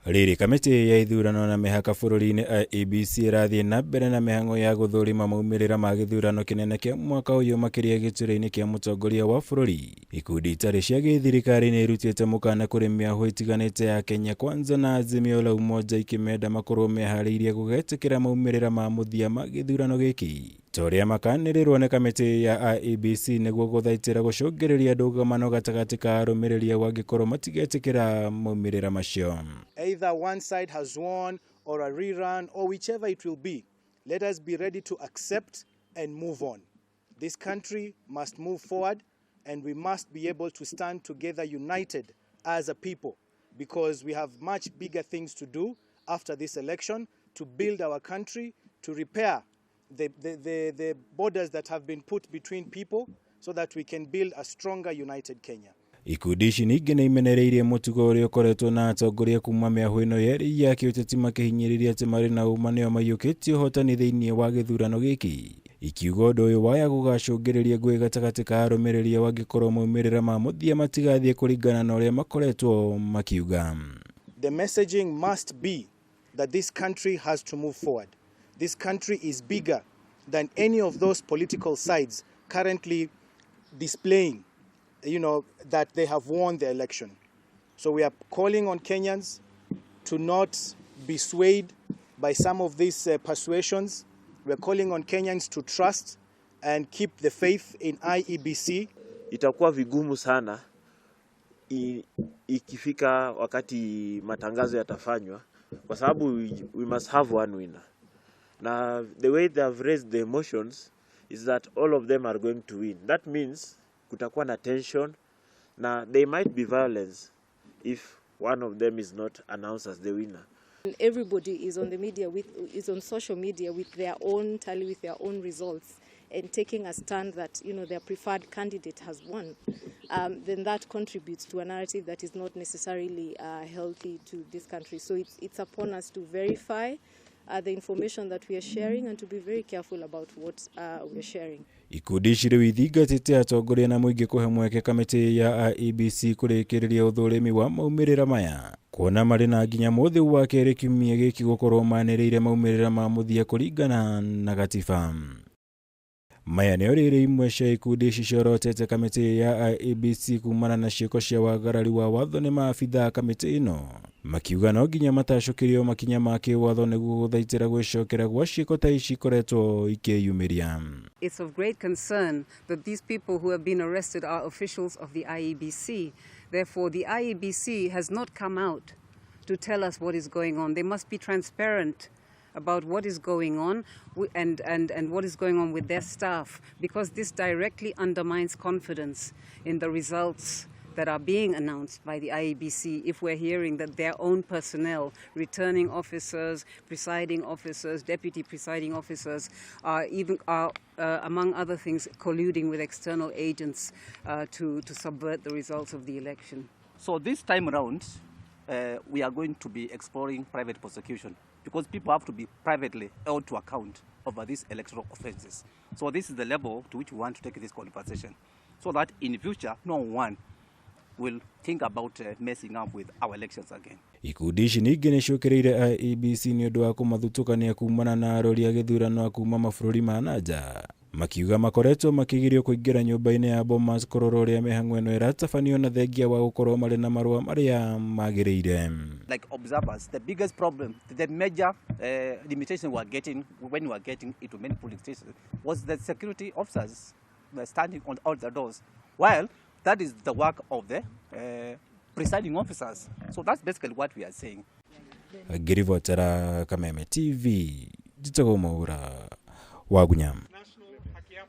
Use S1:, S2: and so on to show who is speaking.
S1: Rĩrĩ kamĩtĩ ya ithurano na mĩhaka bũrũri-inĩ IEBC ĩrathiĩ na mbere na mĩhang'o ya gũthũrima maumĩrĩra ma gĩthurano kĩnene kĩa mwaka ũyũ makĩria gĩturwa-inĩ kĩa mũtongoria wa bũrũri. Ikundi itarĩ cia gĩthirikari nĩ irutĩte mũkana kũrĩ mĩahũ ĩtiganĩte ya Kenya Kwanza na Azimio la Umoja ikĩmenda makorwo meharĩirie gũgetĩkĩra maumĩrĩra ma mũthia ma gĩthurano gĩkĩ ta ũrĩa makanĩrĩrwo nĩ kamĩtĩ ya IEBC nĩguo gũthaitĩra gũcũngĩrĩria ndũgamano gatagatĩ ka arũmĩrĩri ao angĩkorwo matigetĩkĩra maumĩrĩra macio.
S2: Either one side has won or a rerun or whichever it will be, let us be ready to accept and move on. This country must move forward and we must be able to stand together united as a people, because we have much bigger things to do after this election to build our country, to repair the borders that have been put between people so that we can build a stronger united Kenya.
S1: Ikundi ici ningĩ nĩ imenereirie mũtugo ũrĩa ũkoretwo na atongoria kuma mĩahũ ĩno yerĩ ya kĩũteti makĩhinyĩrĩria atĩ marĩ na ũma nĩo maiyũkĩtie ũhotani thĩinĩ wa gĩthurano gĩkĩ, ikiuga ũndũ ũyũ waya gũgacũngĩrĩria ngũĩ gatagatĩ ka arũmĩrĩri ao angĩkorwo maumĩrĩra ma mũthia matigathiĩ kũringana na ũrĩa makoretwo makiuga.
S2: The messaging must be that this country has to move forward. This country is bigger than any of those political sides currently displaying that they have won the election. So we are calling on Kenyans to not be swayed by some of these persuasions. We are calling on Kenyans to trust and keep the faith in IEBC.
S3: Itakuwa vigumu sana ikifika wakati matangazo yatafanywa, kwa sababu we must have one winner. Na the way they have raised the emotions is that all of them are going to win. That means kutakuwa na tension na there might be violence if one of them is not announced as the winner.
S4: Everybody is on the media with, is on social media with their own tally, with their own results, and taking a stand that their preferred candidate has won. Then that contributes to a narrative that is not necessarily healthy to this country. So it's upon us to verify the information that we are sharing and to be very careful about what we are sharing.
S1: Ikundi ici rĩu ithingatĩte atongoria na mũingĩ kũhe mweke kamĩtĩ ya IEBC kũrĩkĩrĩria ũthũrimi wa maumĩrĩra maya, kuona marĩ na nginya mũthĩ wa kerĩ kiumia gĩkĩ gũkorwo manĩrĩire maumĩrĩra ma mũthia kũringana na gatiba. Maya nĩo rĩrĩ imwe cia ikundi ici ciorotete kamĩtĩ ya IEBC kumana na ciĩko cia wagarari wa watho nĩ maabithaa kamĩtĩ ĩno, makiuga no nginya matacũkĩrio makinya ma kĩwatho nĩguo gũthaitĩra gwĩcokera gwa ciĩko ta ici ikoretwo ikĩyumĩria.
S5: It's of great concern that these people who have been arrested are officials of the IEBC. Therefore, the IEBC has not come out to tell us what is going on. They must be transparent about what is going on and what is going on with their staff, because this directly undermines confidence in the results that are being announced by the IEBC if we're hearing that their own personnel, returning officers, presiding officers, deputy presiding officers, are even, among other things, colluding with external agents to subvert the results of the election.
S6: So this time around, we are going to be exploring private prosecution, because people have to be privately held to account over these electoral offenses. So this is the level to which we want to take this conversation, so that in future, no one will think about messing up with our elections again.
S1: Ikundi ici ningĩ nĩ ciũkĩrĩire IEBC nĩ ũndũ wa kũmathutũkania kumana na arori a gĩthurano a kuma mabũrũri ma na nja, makiuga makoretwo makĩgirio kũingĩra nyũmba-inĩ ya Bomas kũrora ũrĩa mĩhang'o ĩno ĩratabanio na thengia wa gũkorwo marĩ na marũa marĩa magĩrĩire.
S6: Like observers, the biggest problem, the major limitation we were getting when we were getting into many polling stations was the security officers were standing on all the doors, while that is the work of the presiding officers. So that's basically what we are saying.
S1: Ngĩribotera Kameme TV, njĩtagwo Mwaura Wagunya.